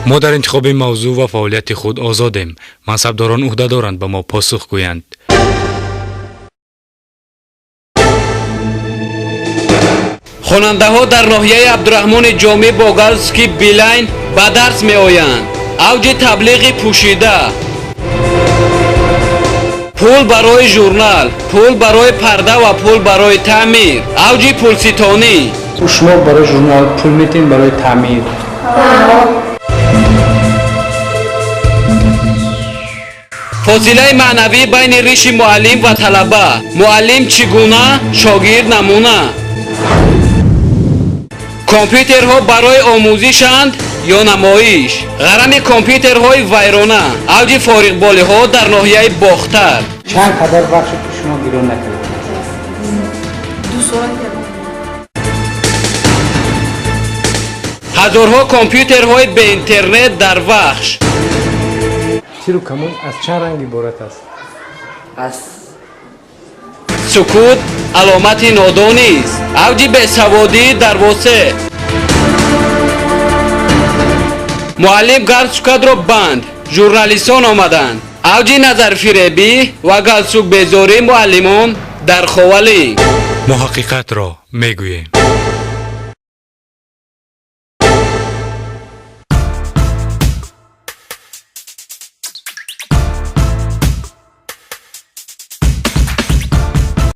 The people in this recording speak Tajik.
Мо дар интихоби мавзӯъ ва фаъолияти худ озодем. Мансабдорон ӯҳда доранд ба мо посух гӯянд. Хонандаҳо дар ноҳияи Абдураҳмони Ҷомӣ бо галстуки Билайн ба дарс меоянд. Авҷи таблиғи пӯшида. Пул барои журнал, пул барои парда ва пул барои таъмир. Авҷи пулситонӣ. Шумо барои журнал пул метиҳед, барои таъмир? Фосилаи маънавӣ байни риши муаллим ва талаба. Муаллим чӣ гуна, шогирд намуна. Компютерҳо барои омӯзишанд ё намоиш? Ғарами компютерҳои вайрона. Авҷи фориғболиҳо дар ноҳияи Бохтар. Чанд қадар вақт шуд, ки шумо гирон накардед? 2 соат. Ҳазорҳо компютерҳои беинтернет дар Вахш. Тиру камон аз чанд ранг иборат аст? Аз Сукут аломати нодонист. Авҷи бесаводӣ дар Восе. Муаллим галстукатро банд, журналистон омаданд. Авҷи назарфиребӣ ва галстукбезории муаллимон дар Ховалинг. Мо ҳақиқатро мегӯем.